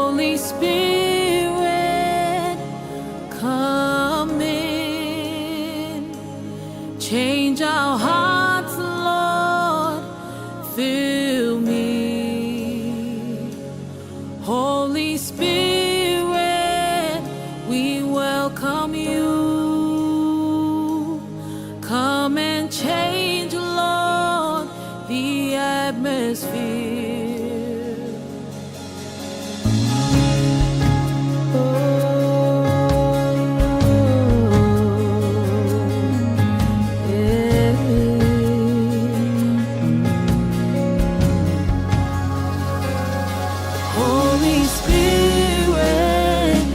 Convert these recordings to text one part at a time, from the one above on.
Holy Spirit, come in. Change our hearts, Lord. Fill me. Holy Spirit, we welcome you. Come and change, Lord, the atmosphere. Oh, yeah. Holy Spirit,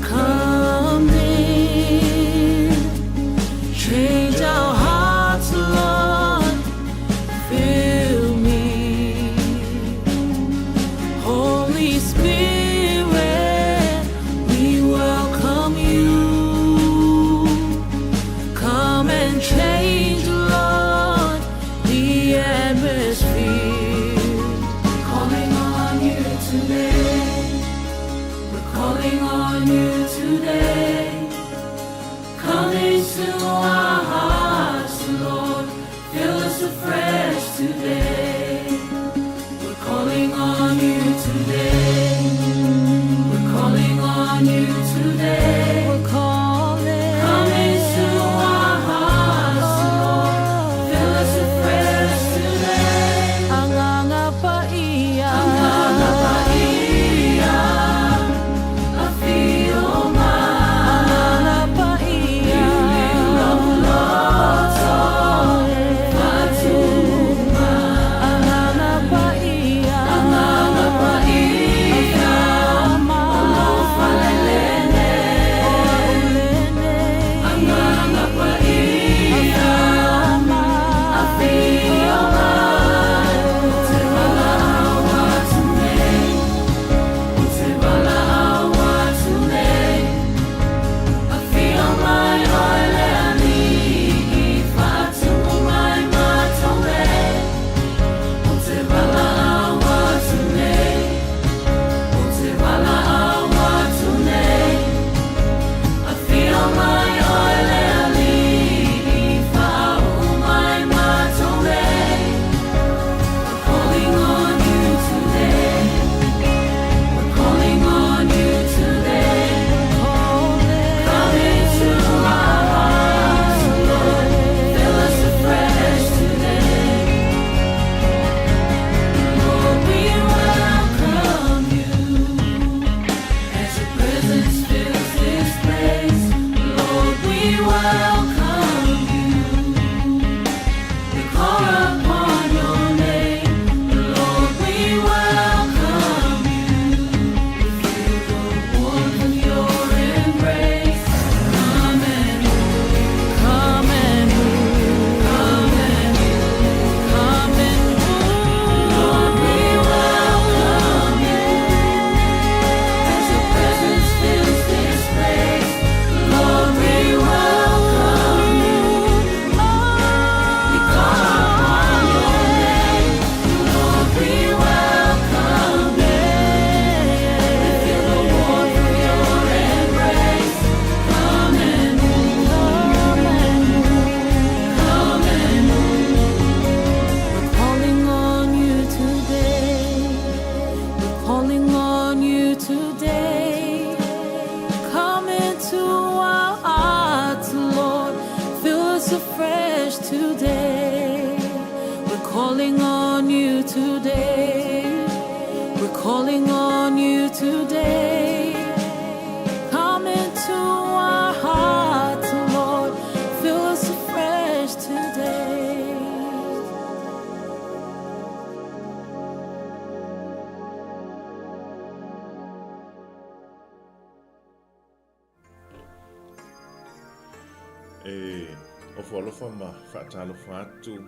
come in. Change our hearts, Lord. Fill me. Holy Spirit, we welcome you. Come and change, Lord, the atmosphere. Calling on you today. We're calling on you today. Come into our hearts, Lord. Fill us afresh today. We're calling on you today. We're calling on you today. We're calling. Come into our hearts, Lord. Fill us afresh today. Agaga Paia. Agaga Paia. Afio mai. Agaga Paia. Loto. Agaga Paia. Agaga Paia. Falelene. Agaga Paia. Afio mai. Te valaau atu nei. Te valaau atu nei. Afio mai oe le Alii, faatumu mai matou nei. O te valaau atu nei, o te valaau atu nei. Afio mai oe le Alii, faauu mai matou nei. We're calling on you today. We're calling on you today. Come into our hearts, Lord. Fill us afresh today. Lord, we welcome you. As your presence fills this place, Lord, we welcome you. We call upon your name, Lord, we welcome you. We feel the warmth of your embrace. Come and move, come and move, come and move, come and move. Lord, we welcome you. As your presence fills this place, Lord, we welcome you. We call upon your name, Lord, we welcome you. We feel the warmth of your embrace. Come and move, come and move, come and move. We're calling on you today. We're calling on you today. Come into our hearts, Lord. Fill us afresh today. We're calling on you today. We're calling on you today. Come into our hearts, Lord. Fill us afresh today. E ofo alofa ma faatalofa atu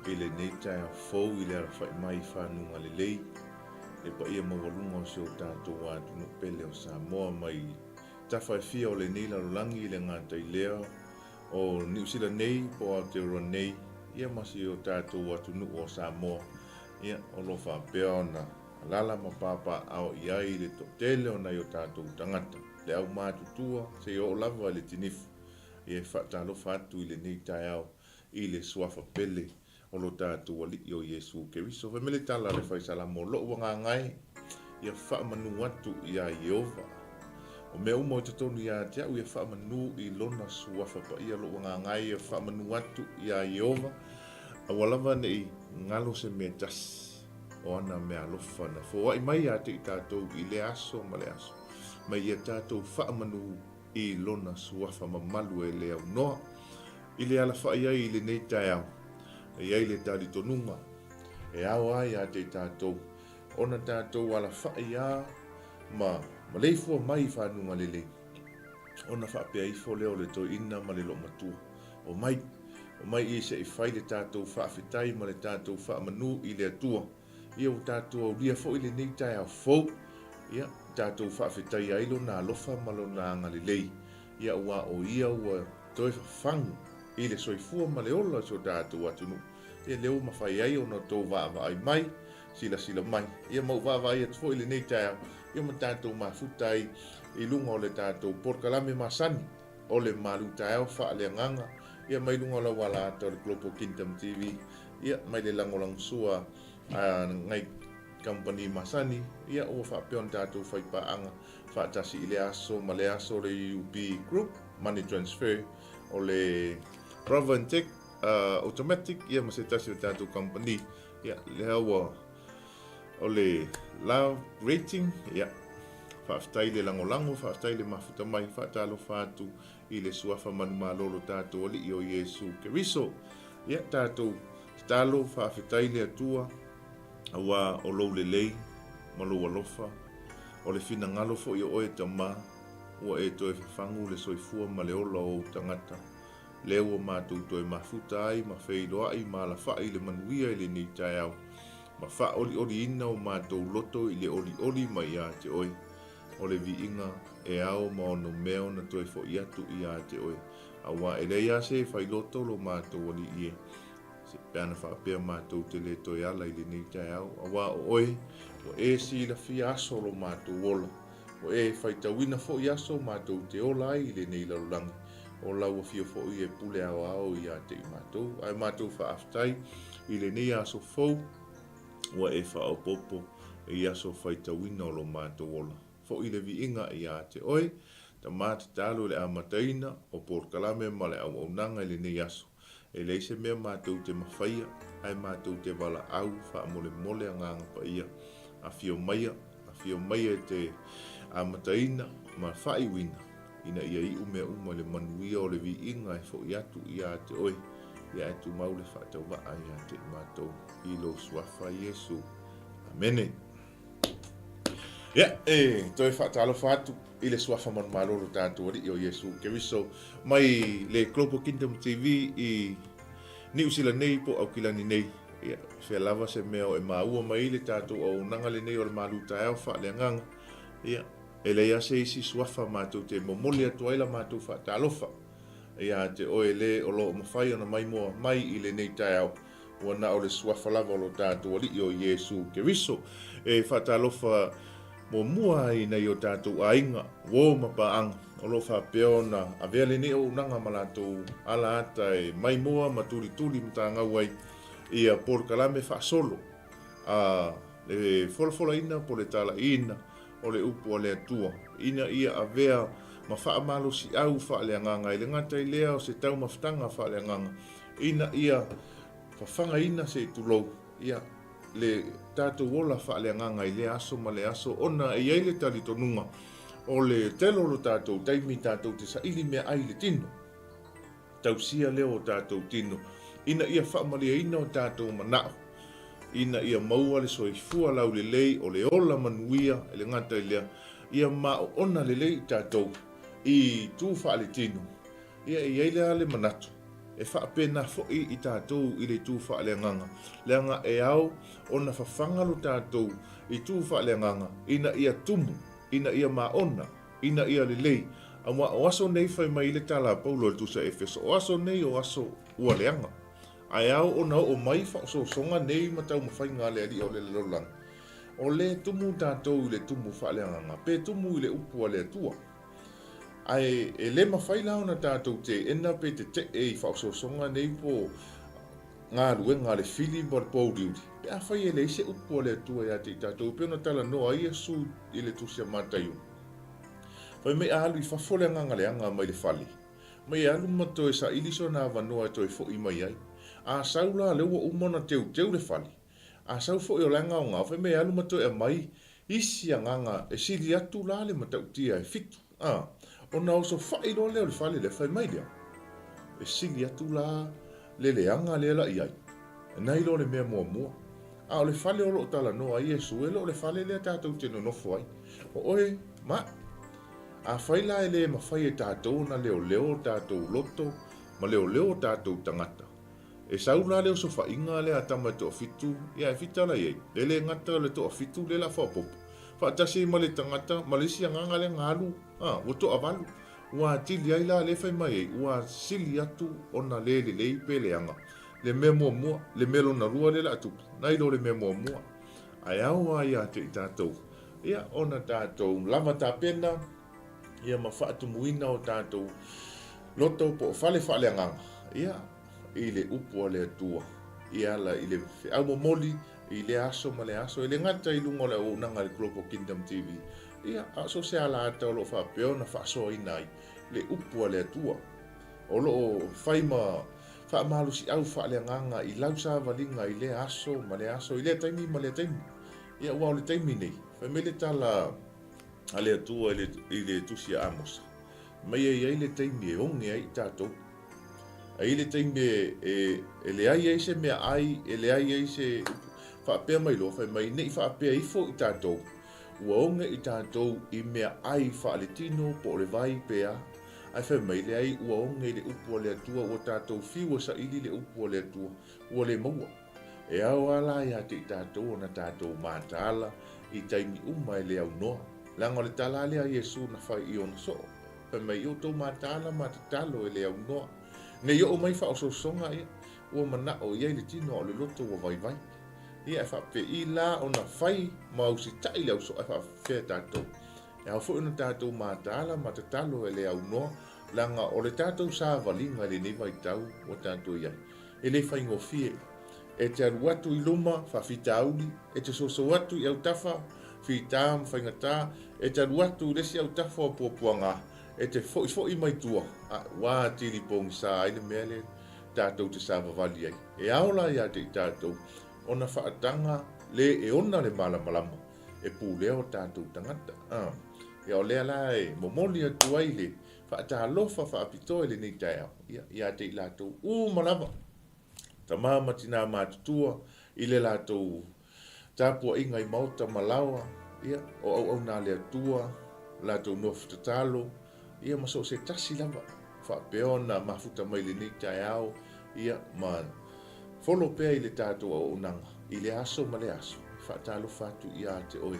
i lenei taeao fou i le alafai mai i fanuga lelei, le paia maualuga o si o tatou atunuu pele o Samoa mai tafa e fia o lenei lalolagi i le gata i lea o Niu Sila nei po o Aotearoa nei, ia ma si o tatou atunuu o Samoa, ia o lo o faapea ona Alaala ma papaaao i ai le toatele o nai o tatou tagata, le aumatutua seia oo lava i le tinifu. Ia e faatalofa atu i lenei taeao i le Suafa pele o lo tatou Alii o Iesu Keriso. Fai mai le tala a le Fai Salamo, Lou agaga e, ia faamanu atu iā Ieova. O mea uma o i totonu iā te au, ia faamanu i Lona Suafa Paia. Lou agaga e, ia faamanu atu iā Ieova, aua lava ne i galo se mea tasi o ana meaalofa na foai mai iā te i tatou i lea aso ma le aso, ma ia tatou faamanu i Lona Suafa mamalu e le aunoa. I le alafai ai i lenei taeao, e i ai le talitonuga e ao ai ia te tatou ona tatou alafai a ma maleifua mai i fanuga lelei, ona faapea ifo lea o le toeaina ma le loomatua, Omai, omai ia se i fai le tatou faafetai ma le tatou faamanu i le Atua. Ia ua tatou aulia foi lenei taeao fou, ia tatou faafetaia ai Lona alofa ma Lona agalelei. Ia aua o Ia ua toe fafagu i le soifua ma le ola o si o tatou atunuu. Ia lea ua mafai ai ona outou vaavaai mai, silasila mai, ia ma ou vaavaai atu foi i lenei taeao, ia ma tatou mafuta ai i luga o le tatou polokalame masani o le malu taeao faaleagaga, ia mai luga o lau alaata o le Global Kingdom TV, ia mai le lagolagosua a ngai kamupani masani, ia ua faapea ona tatou faipaaga faatasi i lea aso ma lea aso le UB Group Money Transfer o le Proven Tech Automatic ia ma se tasi o tatou kamupani ia lea ua o le Love Rating ia faafetai le lagolago faafetai le mafuta mai faatalofa atu i le suafa manumalolo tatou Alii o Iesu Keriso ia tatou tatalo faafetai le Atua Aua o lou lelei ma lou alofa, o le finagalo foi o oe Tama, ua e toe fafagu le soifua ma le ola o ou tagata, lea ua matou toe mafuta ai ma feiloai ma alafai i le manuia i lenei taeao, ma faaolioliina o matou loto i le olioli mai ia te oe, o le viiga e ao ma ono mea ona toe foi atu ia te oe, aua e leai lava se e failoto lo matou Alii e. Se pe ana faapea matou te le toe ala i lenei taeao, aua o oe, ua e silafia aso o lo matou ola, ua e faitauina foi aso matou te ola ai i lenei lalolagi, o lau afio foi e pule aoao ia te i matou. Ae matou faafetai i lenei aso fou, ua e faaopoopo i aso faitauina o lo matou ola. Foi le viiga ia te oe, Tama tatalo i le amataina o polokalame ma le auaunaga i lenei aso. E leai se mea matou te mafaia, ae matou te valaau faamolemole Agaga Paia. Afio maia, afio maia e te amataina ma faaiuina, ina ia iu mea uma i le manuia o le viiga e foi atu ia te oe, ia ae tumau le faatauvaa ia te i matou, i lou Suafa Iesu. Amene. Ia, e toe faatalofa atu i le Suafa Manumalo o lo tatou Alii o Iesu Keriso mai le Global Kingdom TV i Niu Sila nei po o Aukilani nei. Ia, fea lava se mea o e maua mai ai le tatou auaunaga lenei o le malu taeao faaleagaga. Ia, e leai lava se isi suafa matou te momoli atu ai la matou faatalofa ia te oe le o lo o mafai ona maimoa mai i lenei taeao. Ua na o le Suafa lava o lo tatou Alii o Iesu Keriso e faatalofa muamua ai i nai o tatou aiga, uo ma paaga, o lo o faapea ona avea lenei auaunaga ma latou ala ata e maimoa ma tulituli matagau ai ia polokalame faasolo a le folafolaina po o le talaiina o le upu a le Atua, ina ia avea ma faamalosiau faaleagaga e le gata i lea o se taumafataga faaleagaga Ina ia fafagaina se i tulou, ia, le tatou ola faaleagaga i lea aso ma lea aso, ona e i ai le talitonuga o le tele o lo tatou taimi tatou te saili meaai i le tino, tausia lea o tatou tino, ina ia faamalieina o tatou manao, ina ia maua le soifua laulelei o le ola manuia, e le gata i lea, ia maoona lelei i tatou i itu faaletino. Ia, e i ai lea le manatu, e faapena foi i tatou i le itu faaleagaga, leaga e ao ona fafaga lo tatou itu faaleagaga ina ia tumu, ina ia maona, ina ia lelei. Aua o aso nei fai mai ai le tala a Paulo i le tusa Efeso, o aso nei o aso ua leaga, ae ao ona oo mai faaosoosoga nei ma taumafaiga a le alii o le lalolagi. O lea e tumu tatou i le tumu faaleagaga, pe tumu i le upu a le Atua. Ae e le mafai la ona tatou teena pe tetee i faaosoosoga nei po o galuega a le fili ma le pouliuli, pe afai e leai se upu a le Atua ia te i tatou, e pei ona talanoa ai Iesu i le Tusi a Mataio. Fai mai a alu i fafo le agaga leaga mai le fale, mai e alu ma toe saili sona avanoa e toe foi mai ai. A sau la lea ua uma ona teuteu le fale, A sau foi o la e gaogao, fai mai e alu ma toe aumai isi agaga e sili atu la le matautia e fitu. A, ona osofai loa lea o le fale lea, fai mai lea, e sili atu la le leaga lea la i ai, nai lo le mea muamua. A o le fale o lo o talanoa ai Iesu, e le o le fale lea tatou te nonofo ai, o oe ma au. Afai la e le mafai e tatou ona leoleo o tatou loto ma leoleo o tatou tagata, E sau la le osofaiga lea a tama e toafitu, ia e fita la i ai. E le gata o le toafitu lea la faaopoopo, faatasi ai ma le tagata ma le isi agaga lea na alu, a, ua toavalu. Ua atili ai la lea fai mai ai, ua sili atu ona le lelei pe leaga le mea muamua, le mea lona lua lea la a tupu, nai lo le mea muamua. Ae ao lava ia te i tatou, ia, ona tatou lava tapena, ia ma faatumuina o tatou loto po o fale faaleagaga, ia, i le upu a le Atua e ala i le feau momoli i lea aso ma lea aso, e le gata i luga o le auaunaga a le Global Kingdom TV, ia, a o so o se ala ata o lo o faapea ona faasoaina ai le upu a le Atua. O lo o fai ma faamalosiau faaleagaga i lau savaliga i lea aso ma lea aso, i lea taimi ma lea taimi. Ia, aua o le taimi nei, fai mai le tala a le Atua i le tusi a Amosa, mai e i ai le taimi e oge ai i tatou. E i ai le taimi e leai ai se meaai, e leai ai se upu. Faapea mai loa, fai mai, ne i faapea ifo i tatou, ua oge i tatou i meaai faaletino po o le vai pe a. Ae fai mai, leai, ua oge i le upu a le Atua, ua tatou fiu e saili le upu a le Atua, ua le maua. E ao lava la ia te i tatou ona tatou mataala i taimi uma e le aunoa. Leaga o le tala lava lea a Iesu na fai i ona soo. Fai mai, i outou mataala ma tatalo e le aunoa. Ne i oo mai faaosoosoga ia, ua manao i ai le tino a o le loto ua vaivai. Ia e faapei la ona fai ma usitai le ausoo ae faafefea tatou. E ao foi ona tatou mataala ma tatalo e le aunoa, leaga o le tatou savaliga i lenei vaitau ua tatou i ai, e le faigofie. E te alu atu i luma, faafitauli, e te soso atu i autafa, fita ma faigata, e te alu atu i le isi autafa o puapuaga, e te foʻifoʻi mai tua, a ua atili pogisa ai le mea lea tatou te savavali ai. E ao la ia te i tatou ona faataga le e ona le malamalama e pulea o tatou tagata. A, ia o lea la e momoli atu ai le faatalofa faapitoa i lenei taeao, ia, ia te i latou uma lava. Tama ma tinā matutua i le latou tapuaiga i maota ma laoa, ia, o auauna a le Atua, latou nofo tatalo, ia, ma so o se tasi lava, faapea ona mafuta mai lenei taeao, ia, ma folo pea i le tatou auaunaga i lea aso ma lea aso, e faatalofa atu ia te oe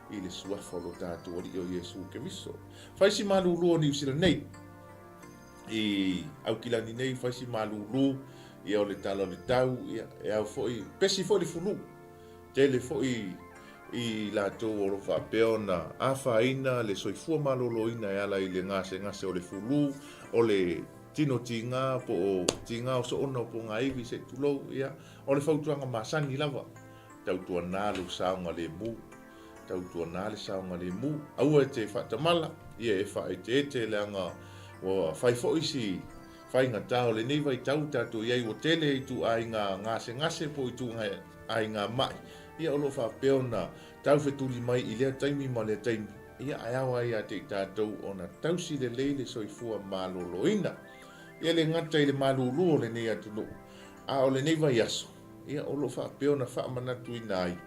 i le Suafa o lo tatou Alii o Iesu Keriso. Fai si malulu o Niu Sila nei. I Aukilani nei fai si malūlū, ia o le tala o le tau, ia e ao foi, pesi foi le fulu. Tele foi i latou o lo o faapea ona afaina le soifua maloloina e ala i le gasegase o le fulu, o le tino tiga po o tiga o soona o pogaiwi se i tulou, ia o le fautuaga masani lava, tautuana lou saogalemu. Tautuana le saogalemu. Aua e te faatamala, ia e faaeteete leaga ua fai foi si faigata o lenei vaitau tatou i ai ua tele ituaiga gasegase po o ituaiga mai ia o lo o faapea ona taufetuli mai i lea taimi ma lea taimi. Ia ae ao ai ia te i tatou ona tausi lelei le soifua maloloina. Ia le gata i le malulu o lenei atunuu, a o lenei vaiaso, Ia, o lo o faapea ona faamanatuina ai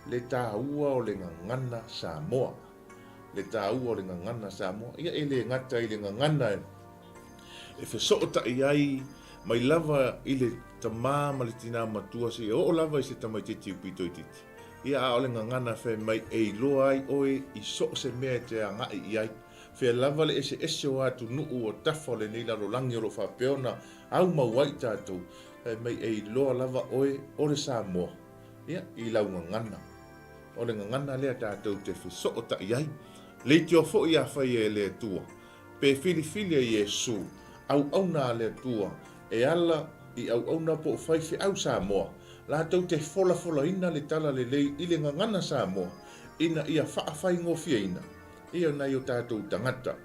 le taua o le gagana Samoa. Le taua o le gagana Samoa. Ia, e le gata i le gagana e fesootai ai mai lava i le tamā ma le tinā matua seia oo lava i se tamaitiiti aupito itiiti. Ia, a o le gagana fai mai e iloa ai oe i so o se mea e te agai i ai. Fea lava le eseese o atunuu o tafa o lenei lalolagi o lo o faapea ona aumau ai tatou, Fai mai e iloa lava oe o le Samoa, ia, i lau gagana. O le gagana lea tatou te fesootai ai. Leitioa foi a faia e le Atua, pe filifili e Iesu, auauna a le Atua, e ala i auauna po o faifeau Samoa, latou te folafolaina le tala lelei i le gagana Samoa, ina ia faafaigofieina ia nai o tatou tagata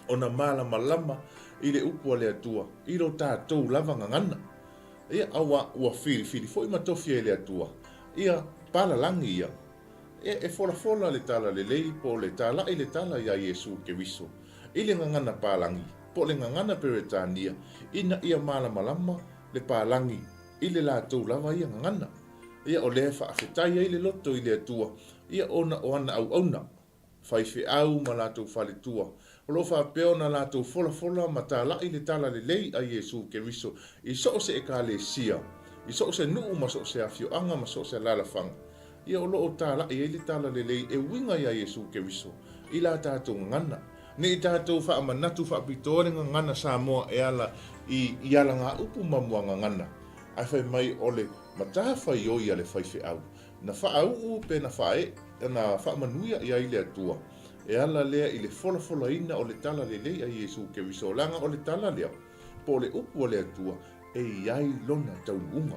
ona malamalama i le upu a le Atua i lo tatou lava gagana. Ia, aua ua filifili foi ma tofia e le Atua ia palalagi ia e, e folafola le tala lelei po o le talaʻi le tala iā Iesu Keriso i le gagana palagi po o le gagana Peretania ina ia malamalama le palagi i le latou lava ia gagana. Ia o lea e faafetai ai le loto i le Atua ia ona o ana auauna. faifeau ma latou faletua. O lo o faapea ona latou folafola ma talaʻi le tala lelei a Iesu Keriso i so o se Ekalesia, i so o se nuu ma so o se afioaga ma so o se alalafaga. Ia o lo o talaʻi ai le tala lelei e uiga iā Iesu Keriso i la tatou gagana. Ne i tatou faamanatu faapitoa le gagana Samoa e ala i i alagaupu ma muagagana, ae fai mai o le matafaioi a le faifeau Na faauu pe na faaee, na faamanuia i ai le Atua, e ala lea i le folafolaina o le tala lelei a Iesu Keriso, leaga o le tala lea, po o le upu a le Atua, e i ai lona taunuuga.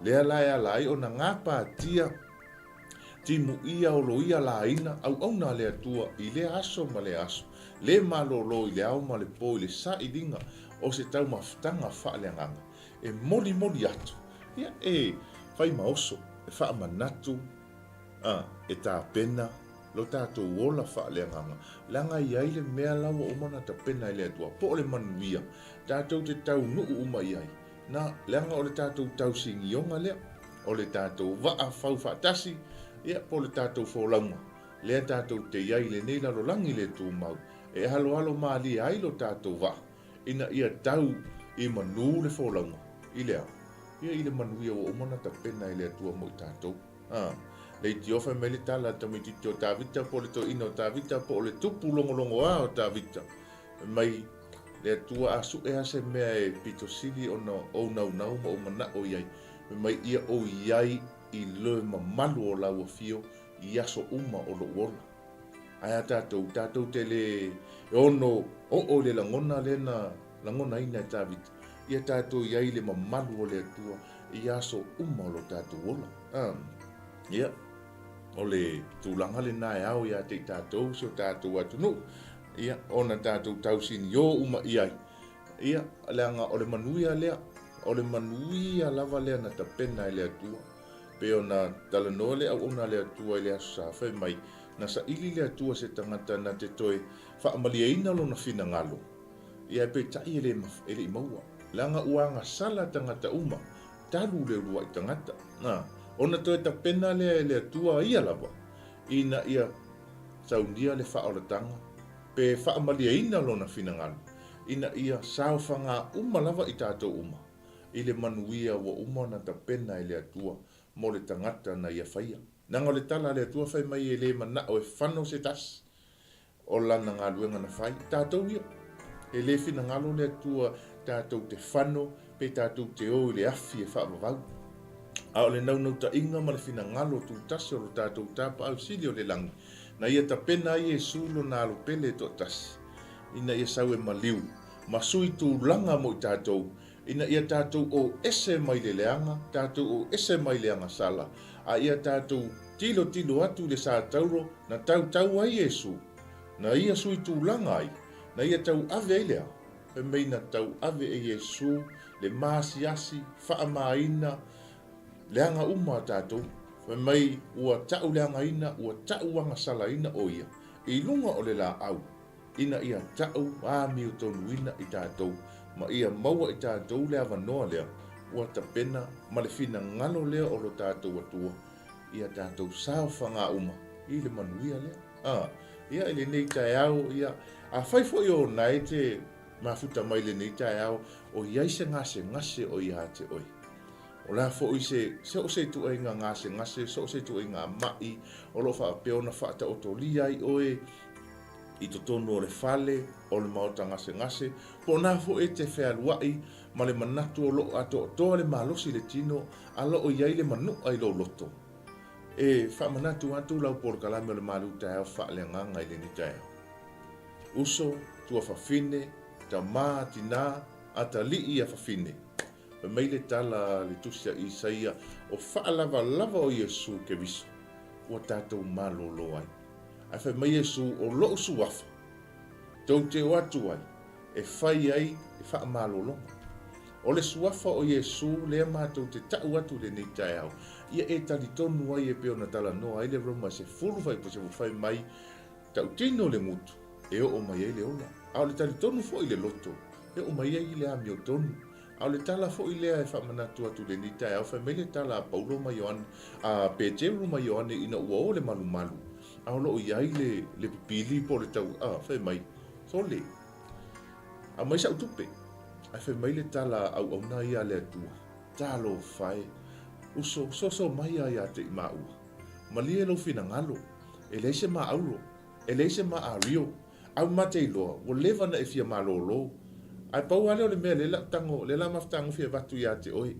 Lea la e ala ai ona gapatia timuia o loia laina auauna a le Atua i lea aso ma lea aso, le malōlō i le ao ma le pō i le sailiga o se taumafataga faaleagaga, e molimoli atu, ia, e fai ma oso, e faamanatu, a, e tapena lo tatou ola faaleagaga, leaga e i ai le mea la ua uma ona tapena e le Atua, po o le manuia, tatou te taunuu uma i ai, na, leaga o le tatou tausinioga lea, o le tatou vaa fau faatasi, ia, po o le tatou folauga, lea tatou te i ai i lenei lalolagi le tumau, e aloalo malie ai lo tatou vaa. Ina ia tau i manū le folauga, i le a? Ia i le manuia ua uma ona tapena e le Atua mo i tatou. A, leitioa fai mai le tala a le tamaitiiti o Tavita po o le toeaina o Tavita po o le tupu logologoa o Tavita, fai mai, Le Atua a suʻe a se mea e pito sili ona ou naunau ma ou manaʻo i ai, fai mai ia ou i ai i le mamalu o lau afio i aso uma o loʻu ola. Ae a tatou, tatou te le e ono oo i le lagona lea na lagonaina e Tavita, ia tatou i ai i le mamalu o le Atua i aso uma o lo tatou ola. A, ia, o le tulaga lena e ao ia te i tatou si o tatou atunuu, ia, ona tatou tausiniō uma i ai, ia, leaga o le manuia lea, o le manuia lava lea na tapena e le Atua. Pei ona talanoa le auauna a le Atua i le Aso Sa, fai mai, Na saili le Atua se tagata na te toe faamalieina lona finagalo, ia peitai e le, e le i maua. Leaga ua agasala tagata uma, talu le uluai tagata. Na, ona toe tapena lea e le Atua ia lava, ina ia saunia le faaolataga, pe faamalieina lona finagalo, ina ia saofaga uma lava i tatou uma. i le manuia ua uma ona tapena e le Atua mo le tagata na ia faia. Leaga o le tala a le Atua fai mai e le manao e fano se tasi o lana galuega na fai, tatou ia. E le finagalo le Atua tatou te fano pe tatou te o i le afi e faavavau. A o le naunautaiga ma le finagalo tutasi o lo tatou Tapaau Sili o le lagi, na ia tapena ai Iesu lona alo pele e toatasi, ina ia sau e maliu ma sui tulaga mo i tatou, ina ia tatou o ese mai le leaga, tatou o ese mai le agasala, a ia tatou tilotilo atu i le satauro na tautau ai Iesu, na ia sui tulaga ai, na ia tauave ai le a? Fai mai na tauave e Iesu le maasiasi faamaina leaga uma a tatou. Fai mai ua tau leagaina, ua tau agasalaina o ia i luga o le laau. ina ia tau amiotonuina i tatou ma ia maua i tatou le avanoa lea ua tapena ma le finagalo lea o lo tatou Atua ia tatou saofaga uma i le manuia lea. A, ia i lenei taeao, ia, afai foi o nae te mafuta mai lenei taeao o i ai se gasegase o ia te oe, o le a foi se, so o se ituaiga gasegase, so o se ituaiga maʻi o lo o faapea ona faataotolia ai oe i totonu o le fale o le maota gasegase, po o na foi e te fealuai ma le manatu o loo atoatoa le malosi i le tino a loo i ai le manu'a i lou loto. E faamanatu atu lau polokalame o le malu taeao faaleagaga i lenei taeao. Uso, tuafafine, tamā, tinā, atalii a fafine. Fai mai le tala a le Tusi a Isaia, o faalavalava o Iesu Keriso, ua tatou malōlō ai. Ae fai mai Iesu, o loʻu suafa, tou te o atu ai, e fai ai le faamalologa. O le suafa o Iesu lea matou te taʻu atu i lenei taeao, ia e talitonu ai e pei ona talanoa ai le Roma 10 fai mai, Tautino le gutu e oo mai ai le ola, a o le talitonu foi le loto e oo mai ai le amiotonu. A o le tala foi lea e faamanatu atu i lenei taeao, fai mai le tala a Paulo ma Ioane, a Peteru ma Ioane ina ua o le malumalu, a o lo o i ai le, le pipili po o le tau, a, fai mai, Sole, aumai sa'u tupe. Ae fai mai le tala a auauna ia a le Atua, Talofa e, uso, soso mai a ia te i maua. Malie lou finagalo, e leai se maaulo, e leai se maario, au ma te iloa, ua leva na e fia malōlō. Ae pau lava lea o le mea lea la tago, lea la mafutagofi e avatu ia te oe.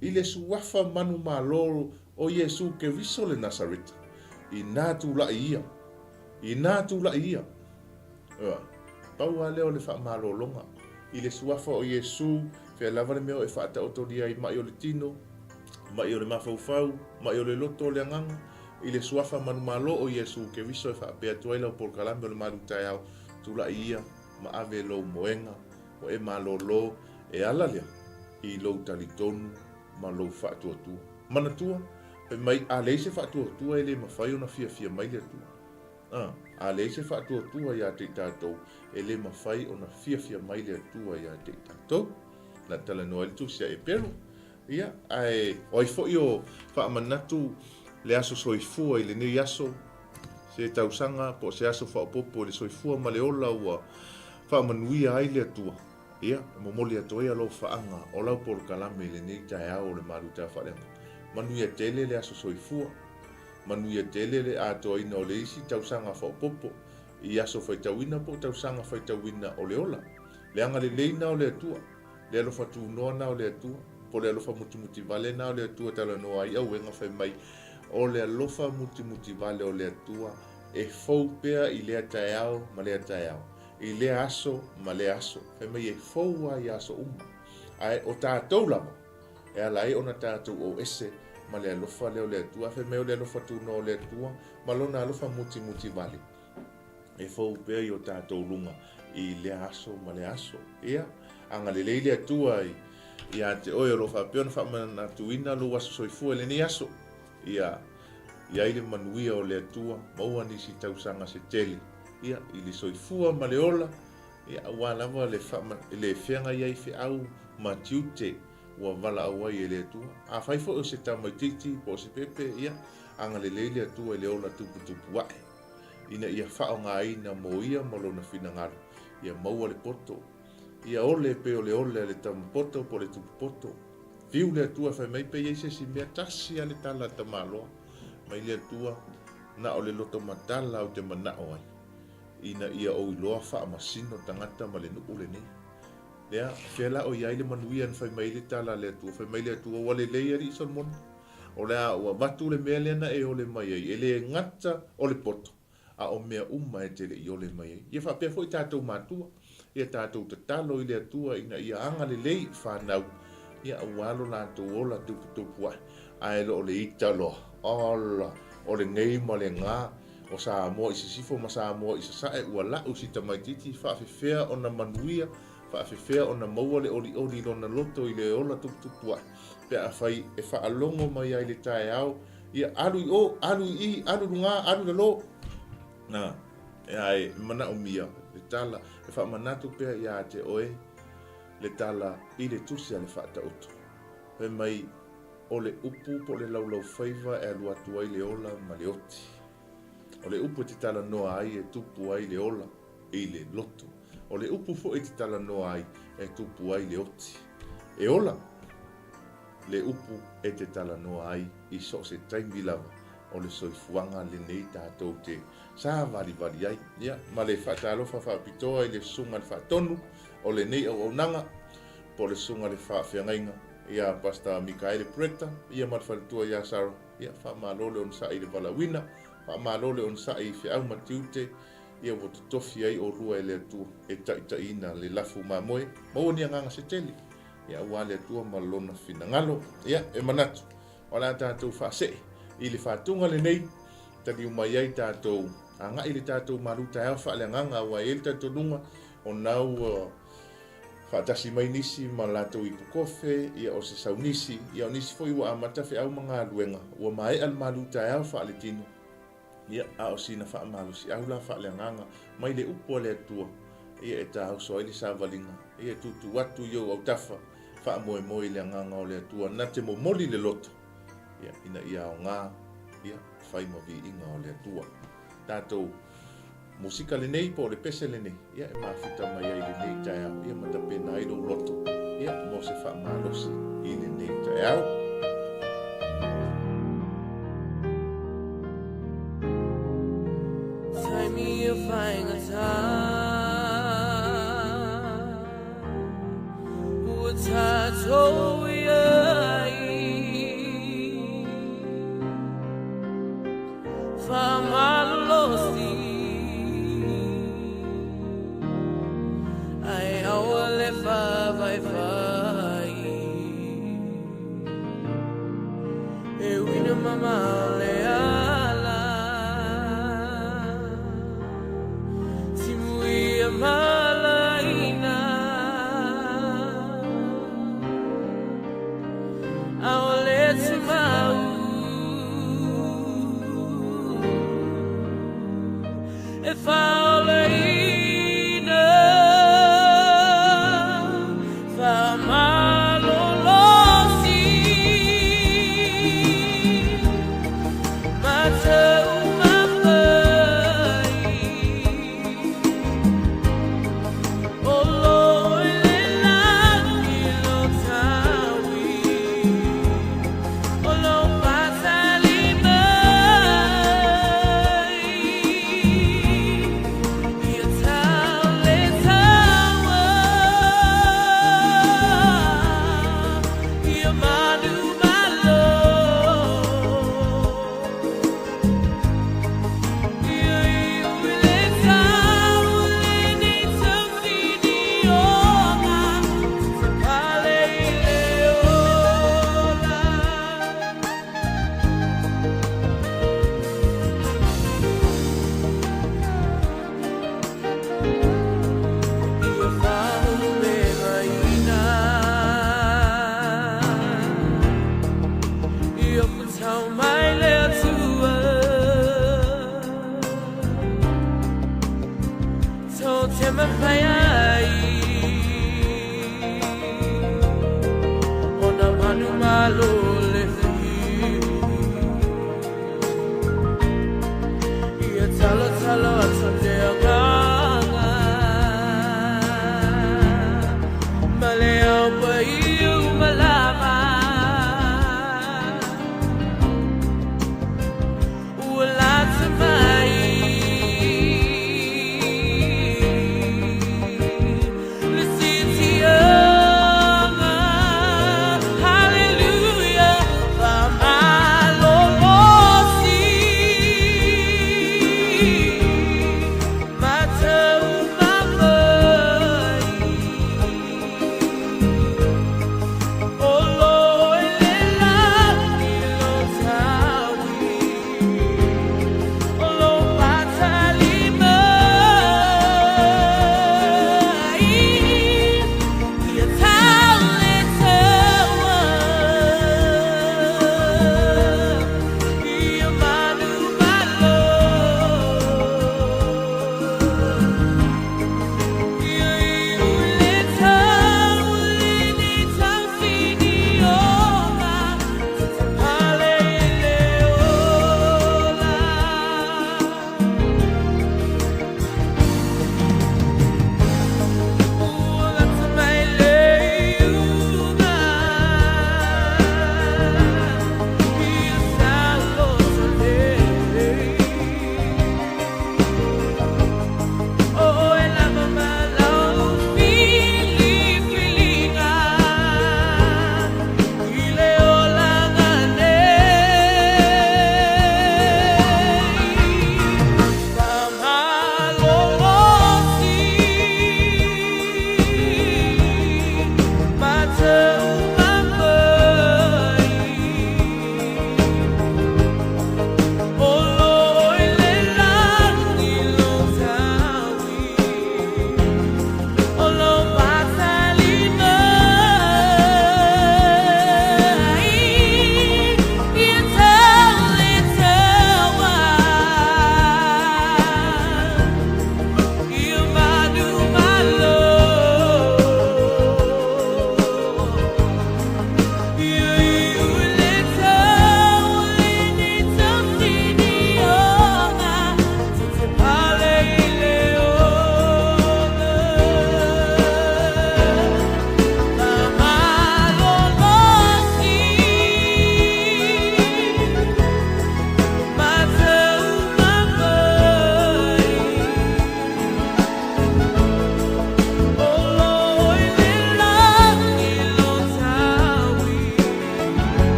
I le suafa manumalo o Iesu Keriso le Nasareta, inā tulaʻi ia, inā tulaʻi ia. Ua, pau lava lea o le faamalologa. I le suafa o Iesu, fea lava le mea o e faataotolia ai maʻi o le tino, maʻi o le mafaufau, maʻi o le loto o le agaga, i le suafa manumalo o Iesu Keriso e faapea atu ai lau polokalame o le malu taeao, tulaʻi ia ma ave lou moega, ua e malōlō, e ala lea i lou talitonu ma lou faatuatua. Manatua, fai mai, a leai se faatuatua e le mafai ona fiafia mai le Atua. A, a leai se faatuatua iā te i tatou, e le mafai ona fiafia mai le Atua iā te i tatou. Na talanoa ai le Tusi a Eperu. Ia, ae o ai foi o faamanatu le aso soifua i lenei aso, se tausaga po o se aso faaopoopo i le soifua ma le ola ua faamanuia ai le Atua. Ia, e momoli atu ai alofaaga o lau polokalame i lenei taeao o le Malu Tafaaleaga. Manuia tele le aso soifua. Manuia tele le atoaina o le isi tausaga faaopoopo i aso faitauina po o tausaga faitauina o le ola. Le agalelei na o le Atua, le alofa tunoa na o le Atua, po o le alofa mutimutivale na o le Atua talanoa ai auega fai mai, o le alofa mutimutivale o le Atua e fou pea i lea taeao ma lea taeao, i lea aso ma lea aso. Fai mai e fou lava i aso uma. Ae o tatou lava, e ala ai ona tatou o ese ma le alofa lea o le Atua. Fai mai o le alofa tunoa o le Atua ma lona alofa mutimutivale e fou pea i o tatou luga i lea aso ma lea aso. Ia, agalelei le Atua ia te oe o lo o faapea ona faamanatuina lou aso soifua i lenei aso. Ia, i ai le manuia o le Atua, maua nisi tausaga se tele, ia, i le soifua ma le ola, ia, aua lava le faama, le feagai ai feau ma tiute ua valaau ai e le Atua. Afai foi o se tamaitiiti po o se pepe, ia, agalelei le Atua i le ola tuputupu ae, ina ia faaaogaina mo ia ma lona finagalo, ia maua le poto, ia ole e pei o le ole a le tama poto po o le tupu poto. Fiu le Atua fai mai pe i ai se isi mea tasi a le tala a le tamaloa mai le Atua na o le loto matala ou te manao ai ina ia ou iloa faamasino tagata ma le nuu lenei. Lea, fea la o i ai le manuia na fai mai ai le tala a le Atua? Fai mai le Atua, ua lelei alii Solomona, o le a ua avatu le mea lea na e ole mai ai, e le gata o le poto, a o mea uma e te le i ole mai ai. Ia faapea foi tatou matua, ia tatou tatalo i le Atua ina ia agalelei i fanau, ia aua lo latou ola tuputupu ae, ae lo o le ita loa, ola, o lenei ma le gā, o Samoa i sisifo ma Samoa i sasae, ua la'u si tamaitiiti, faafefea ona manuia, faafefea ona maua le olioli i lona loto i le ola tuputupu ae, pe afai e faalogo mai ai le taeao, Ia, alu i o, alu i i, alu i luga, alu i lalo. Na, e ae, e manaomia le tala, e faamanatu pea iā te oe le tala i le tusi a le Faataoto. Fai mai, o le upu po o le laulaufaiva e alu atu ai le ola ma le oti. O le upu e te talanoa ai e tupu ai le ola i le loto. O le upu foi e te talanoa ai e tupu ai le oti. E ola! le upu e te talanoa ai i so o se taimi lava o le soifuaga lenei tatou te savalivali ai. Ia, ma le faatalofa faapitoa i le Susuga i le Faatonu o lenei auaunaga, po o le Susuga i le Faafeagaiga ia Pastor Mikaele Preta, ia ma le faletua ia Sarah. Ia, faamalo le onosai i le valaauina, faamalo le onosai i feau ma tiute, ia ua totofi ai olua e le Atua e taitaiina le lafu mamoe, maua ni agaga se tele, ia aua le Atua ma Lona finagalo. Ia, e manatu, o le a tatou faasee i le faatuga lenei, taliu mai ai tatou agai i le tatou malu taeao faaleagaga, aua e i ai le talitonuga o na ua faatasi mai nisi ma latou ipukofe, ia o se saunisi, ia o nisi foi ua amata feau ma galuega, ua maea le malu taeao faaletino, ia a o sina faamalosiau la faaleagaga mai le upu a le Atua, ia e taoso ai le savaliga, ia e tuutuu atu i ou autafa, faamoemoe i le agaga o le Atua na te momoli le loto, ia ina ia aoga, ia fai ma viiga o le Atua. Tatou musika lenei po o le pese lenei, ia e mafuta mai ai lenei taeao, ia ma tapena ai lou loto, ia mo se faamalosi i lenei taeao. Taimi o faigata Ua tatou i ai Faamalolosi Ae aua le faavaivai E uina mamao le ala Timuia malaina Aole tumau E faolaina Faamalolosi Matau mafai O lo i le lagi lo taui O lo fatali mai Ia tau le taua Ia manu malo Ia iu i le tau lenei tausinioga Te pale i le ola. Ia faaulumevaina Ia futau mai le Atua Tō te mawhai ai Ona manu malo le whiu Ia talo talo atu te agaga Ma le ao paiu malama Ua lata mai.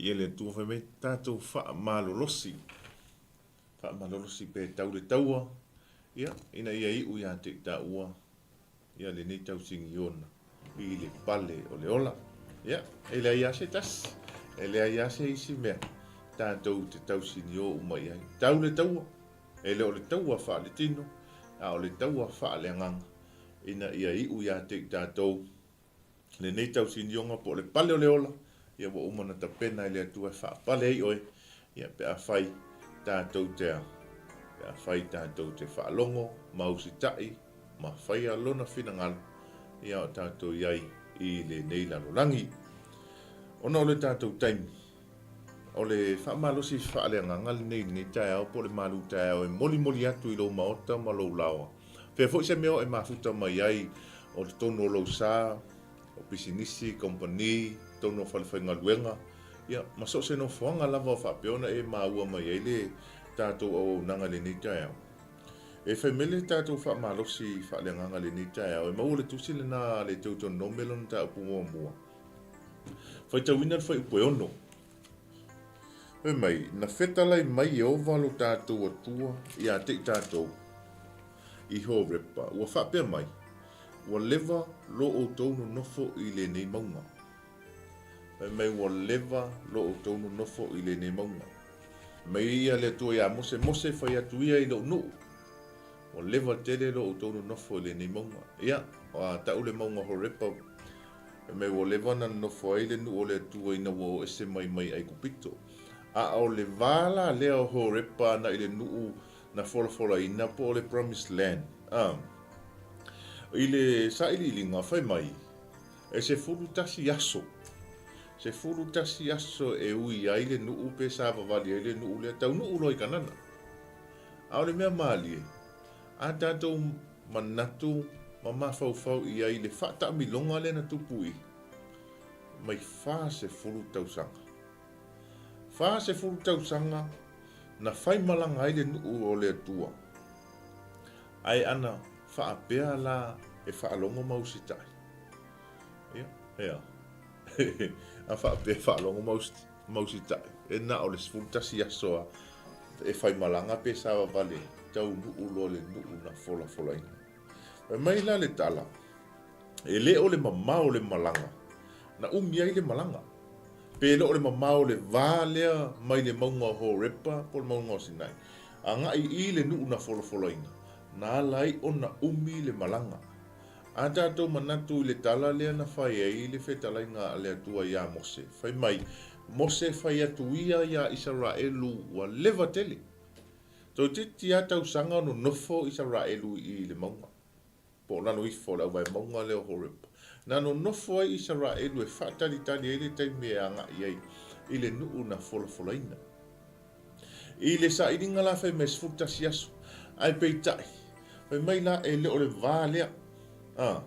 Viia le Atua fai mai tatou faamalolosi, faamalolosi pe tau le taua, ia, ina ia iu ia te i taua, ia lenei tausigiona i le pale o le ola. Ia, e leai lava se tasi, e leai lava se isi mea tatou te tausinio uma i ai. Tau le taua, e le o le taua faaletino, a o le taua faaleagaga, ina ia iu ia te i tatou lenei tausinioga po o le pale o le ola, ia ua uma ona tapena e le Atua e faapale ai oe, ia pe afai tatou te a, pe afai tatou te faalogo ma usitai ma faia Lona finagalo, ia o tatou i ai i lenei lalolagi. Ona o le tatou taimi, o le faamalosi faaleagaga lenei i lenei taeao po o le malu taeao e molimoli atu i lou maota ma lou laoa. Fea foi se mea o e mafuta mai ai o totonu o lou sa, o pisinisi, kamupani, totonu o falefaigaluega, ia, ma so o se nofoaga lava o faapea ona e maua mai ai le tatou auaunaga i lenei taeao. E fai mai le tatou faamalosi faaleagaga i lenei taeao, e maua le tusi lena a le Deuteronome lona mataupu muamua. Faitauina le fuaiupu e 6. Fai mai, na fetalai mai Ieova lo tatou Atua ia te i tatou i Horepa, ua faapea mai, Ua leva lo outou nonofo i lenei mauga. Fai mai, ua leva lo outou nonofo i lenei mauga. Fai mai ia le Atua iā Mose, Mose, fai atu ia i lou nuu, Ua leva tele lo outou nonofo i lenei mauga. Ia, ua tau le mauga Horepa, fai mai ua leva ona nonofo ai le nuu o le Atua ina ua o ese mai mai Aikupito. A o le va la lea o Horepa ana i le nuu na folafolaina po o le Promised Land. A. I le sailiiliga, fai mai, e 11 aso, 11 aso e ui ai le nuu pe savavali ai le nuu lea, taunuu loa i Kanana. A o le mea malie, a tatou manatu ma mafaufau i ai i le faataamiloga lea na tupu i mai 40 tausaga. 40 tausaga na faimalaga ai le nuu o le Atua, ae ana faapea la e faalogo ma usitai. Ia, e a? A faapea e faalogo ma usitai. Mausitai, e na o le 11 aso a e faimalaga pe savavale taunuu loa le nuu na folafolaina. Fai mai la le tala, e le o le mamao o le malaga na umi ai le malaga, pe le o le mamao o le va lea mai le mauga o Horepa po o le mauga o Sinai, agai i le nuu na folafolaina, na ala ai ona umi le malaga. A tatou manatu i le tala lea na fai ai le fetalaiga a le Atua iā Mose, fai mai, Mose fai atu ia iā Isaraelu ua leva tele. Toeitiiti lava tausaga o nonofo Isaraelu i le mauga, po o lalo ifo o le auvae mauga lea o Horeb. Na nonofo ai Isaraelu e faatalitali ai le taimi e agai ai i le nuu na folafolaina. I le sailiga la fai mai 11 aso, ae peitai, fai mai la e le o le va lea, a,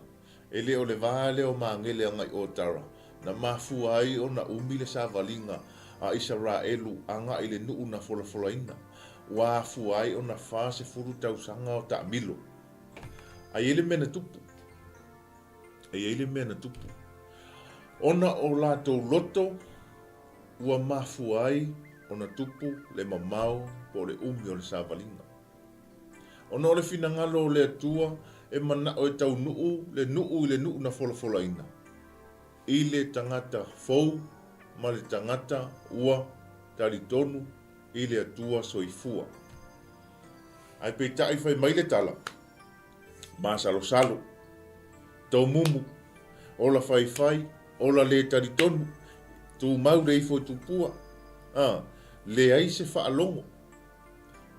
e le o le va lea o Magele agai Otara, na mafua ai ona umi le savaliga a Isaraelu agai i le nuu na folafolaina, ua afua ai ona 40 tausaga o taamilo. A i ai le mea na tupu? E i ai le mea na tupu. Ona o latou loto ua mafua ai ona tupu le mamao po o le umi o le savaliga. Ona o le finagalo o le Atua e manao e taunuu le nuu i le nuu na folafolaina, i le tagata fou ma le tagata ua talitonu i le Atua soifua. Ae peitai fai mai le tala, masalosalo, tomumu, ola faifai, ola lē talitonu, tumau le ifo i tupua, a, leai se faalogo,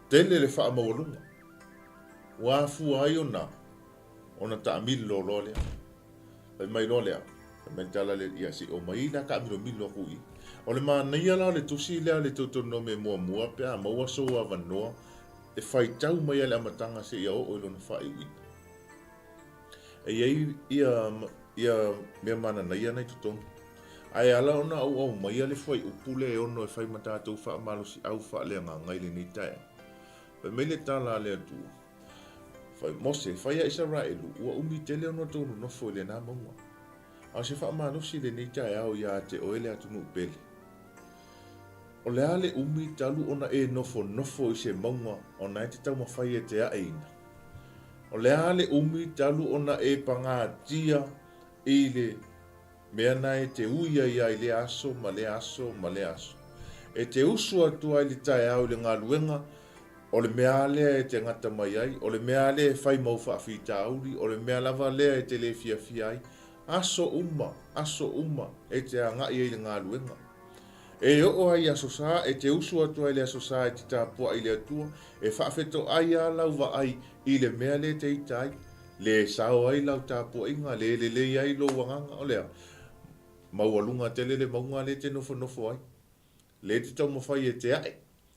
tele le faamaualuga. Ua afua ai ona, ona taamilo loa lea. Fai mai loa lea, fai mai le tala lea, ia se i omai la taamilomilo aku i i. O le manaia la o le tusi lea a le Teutonome muamua pe a maua sou avanoa e faitau mai lava i le amataga seia oo i lona faaiuina. E i ai ia, ia mea mananaia na i totonu. Ae ala ona auau maia le fuaiupu lea e ono e fai ma tatou faamalosiau faaleagaga i lenei taeao. Fai mai le tala a le Atua, Fai, Mose, fai a Isaraelu, ua umi tele ona outou nonofo i lena mauga. A o se faamalosi i lenei taeao ia te oe le atunuu pele. O le a le umi talu ona e nofonofo i se mauga ona e te taumafai e te aeina? O le a le umi talu ona e pagatia i le mea na e te ui ai ai lea aso ma lea aso ma lea aso? E te usu atu ai i le taeao i le galuega, o le mea a lea e te gata mai ai, o le mea a lea e fai mau faafitauli, o le mea lava lea e te le fiafia ai. Aso uma, aso uma e te agai ai i le galuega. E oo ai i Aso Sa, e te usu atu ai i le Aso Sa e te tapuai i le Atua, e faafetoai a lau vaai i le mea lea e te ita ai, le sao ai lau tapuaiga, le lelei ai lou agaga, o le a? Maualuga tele le mauga lea e te nofonofo ai. Lea e te taumafai e te ae,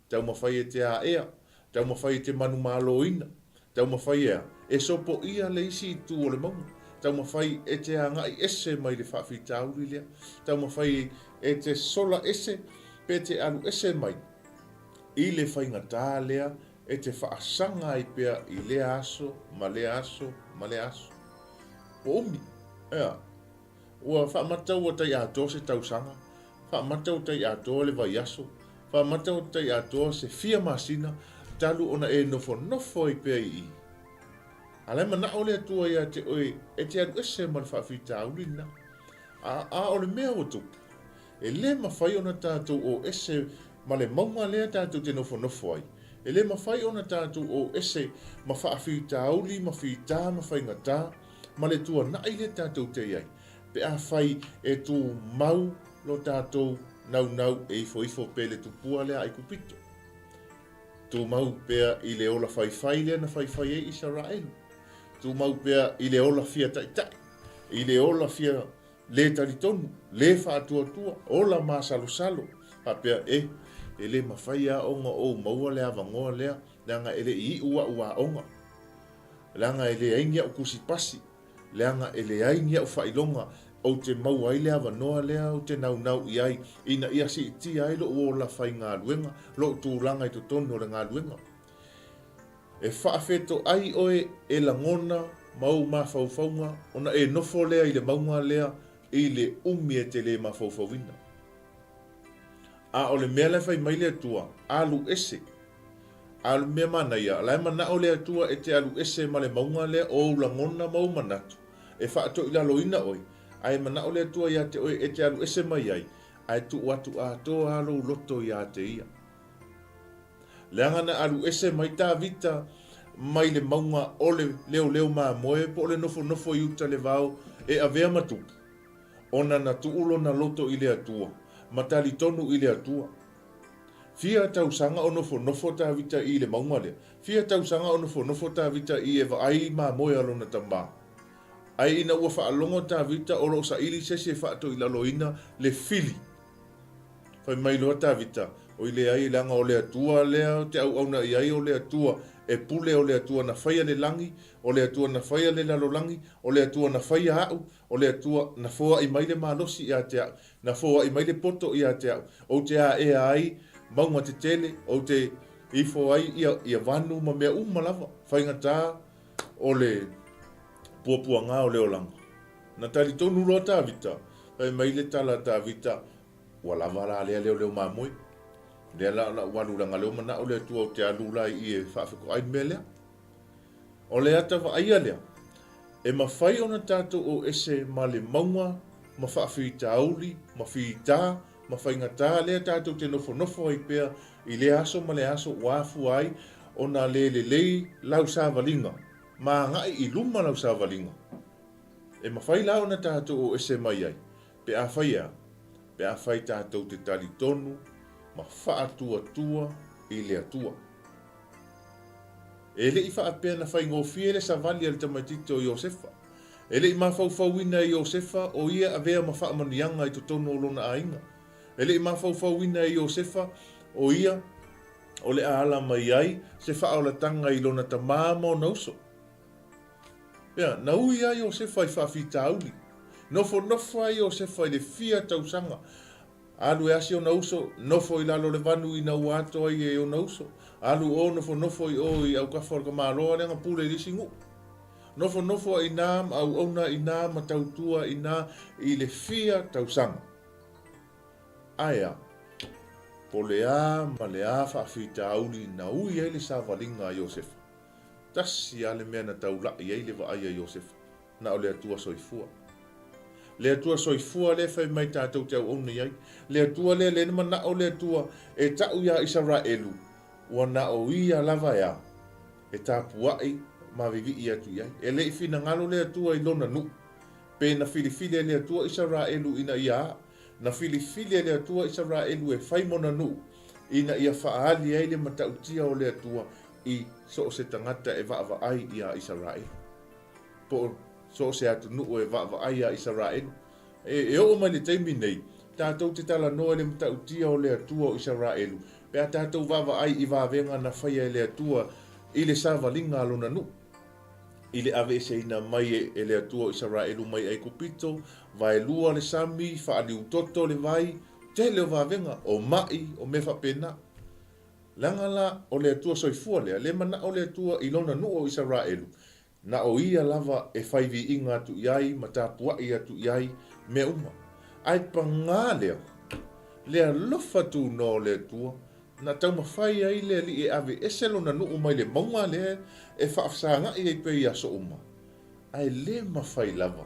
taumafai e te aea, taumafai e te manumaloina, taumafai e a? E sopoia le isi itu o le mauga, taumafai e te agai ese mai le faafitauli lea, taumafai e te sola ese pe te alu ese mai i le faigatā lea e te faasaga ai pea i lea aso ma lea aso ma lea aso. Ua umi, ea. Ua faamata ua tai atoa se tausaga, faamata ua tai atoa le vaiaso, faamata ua tai atoa se fia masina talu ona e nofonofo ai pea i i. A la e manao le Atua ia te oe e te alu ese ma le faafitauli lena. A, a o le mea ua tupu, e le mafai ona tatou o ese ma le mauga lea tatou te nofonofo ai. E le mafai ona tatou o ese ma faafitauli ma fita ma faigata, ma le tuanai lea tatou te i ai, pe afai e tumau lo tatou naunau e ifoifo pea i le tupua lea a Aikupito. Tumau pea i le ola faifai lea na faifai ai Isaraelu. Tumau pea i le ola fia taitai, i le ola fia le talitonu, le faatuatua, ola masalosalo, faapea, e, e le mafai lava ona ou maua le avanoa lea, leaga e le i iu a'u aoga. Leaga e leai ni a'u tusi pasi, leaga e leai ni a'u faailoga ou te maua ai le avanoa lea ou te naunau i ai ina ia siitia ai lo'u ola faigaluega, lo'u tulaga i totonu o le galuega. E faafetoai oe e lagona ma ou mafaufauga ona e nofo lea i le mauga lea i le umi e te le mafaufauina. A o le mea la e fai mai le Atua, alu ese. A o le mea manaia, o la e manao le Atua e te alu ese ma le mauga lea o ou lagona ma ou manatu, e faatoilaloina oe, ae manao le Atua ia te oe e te alu ese mai ai, ae tuu atu atoa lava lou loto ia te Ia. Leaga na alu ese mai Tavita mai le mauga o le leoleo mamoe po o le nofonofo i uta le vao e avea ma tupu, ona na tuu lona loto i le Atua, ma talitonu i le Atua. Fia tausaga o nofonofo Tavita i le mauga lea? Fia tausaga o nofonofo Tavita i e vaai mamoe a lona tamā? Ae ina ua faalogo Tavita o lo o saili se isi e faatoilaloina le fili. Fai mai loa Tavita, Oi leai, leaga o le Atua lea ou te auauna i ai, o le Atua e pule, o le Atua na faia le lagi, o le Atua na faia le lalolagi, o le Atua na faia a'u, o le Atua na foai mai le malosi ia te a'u, Na foai mai le poto ia te au, ou te aea ai mauga tetele, ou te ifo ai ia, ia vanu ma mea uma lava, faigata o le puapuaga o le olaga. Na talitonu loa Tavita, fai mai le tala a Tavita, Ua lava la lea leoleo mamoe. Lea la o la'u alu leaga lea ua mana'o le Atua ou te alu la i i e faafetoai le mea lea. O le ata vaaia lea, e mafai ona tatou o ese ma le mauga ma faafitauli ma fita ma faigatā lea tatou te nofonofo ai pea i lea aso ma lea aso ua afua ai ona le lelei lau savaliga ma agai i luma lau savaliga. E mafai la ona tatou o ese mai ai pe afai e a? Pe afai tatou te talitonu ma faatuatua i le Atua. E le i faapea na faigofie le savali a le tamaitiiti o Iosefa. E le i mafaufauina e Iosefa o ia avea ma faamanuiaga i totonu o lona aiga. E le i mafaufauina e Iosefa o ia o le a ala mai ai se faaolataga i lona tamā ma ona uso. Ea, na ui a Iosefa i faafitauli. Nofonofo a Iosefa i le fia tausaga Alu e asi ona uso, nofo i lalo o le vanu ina ua ato ai e ona uso. Alu o nofonofo i o i aukafa o le tamaloa lea na pule i le isi nuu. Nofonofo a ina ma auauna ina ma tautua ina i le fia tausaga. Ae a? Po o le a ma le a faafitauli na ui ai le savaliga a Iosefa, tasi lava le mea na taula'i ai le vaai a Iosefa, na o le Atua soifua. Le Atua soifua lea e fai mai tatou te auauna i ai. Le Atua lea, lea na mana'o le Atua e ta'u iā Isaraelu, ua na o Ia lava e a, e tapua'i ma vivii atu i ai. E le i finagalo le Atua i Lona nu'u, pe na filifili e le Atua Isaraelu ina ia a, Na filifili e le Atua Isaraelu e fai mona nuu, ina ia faaali ai le matautia o le Atua i so o se tagata e vaavaai iā Isaraelu, po o so o se atunuu e vaavaai iā Isaraelu. E, e oo mai le taimi nei, tatou te talanoa i le matautia o le Atua o Isaraelu, pe a tatou vaavaai i vavega na faia e le Atua i le savaliga a Lona nuu. I le aveeseina mai e le Atua o Isaraelu mai Aikupito, vaelua le sami, faaliutoto le vai, tele o vavega, o maʻi, o mea faapena. Leaga la o le Atua soifua lea, le manaʻo le Atua i Lona nuu o Isaraelu, na o Ia lava e fai viiga atu i ai ma tapuaʻi atu i ai mea uma. Ae pagā lea, le alofa tunoa o le Atua, Na taumafai ai le alii e ave ese lona nuu mai le mauga lea e faafesagaʻi ai pea i aso uma, ae le mafai lava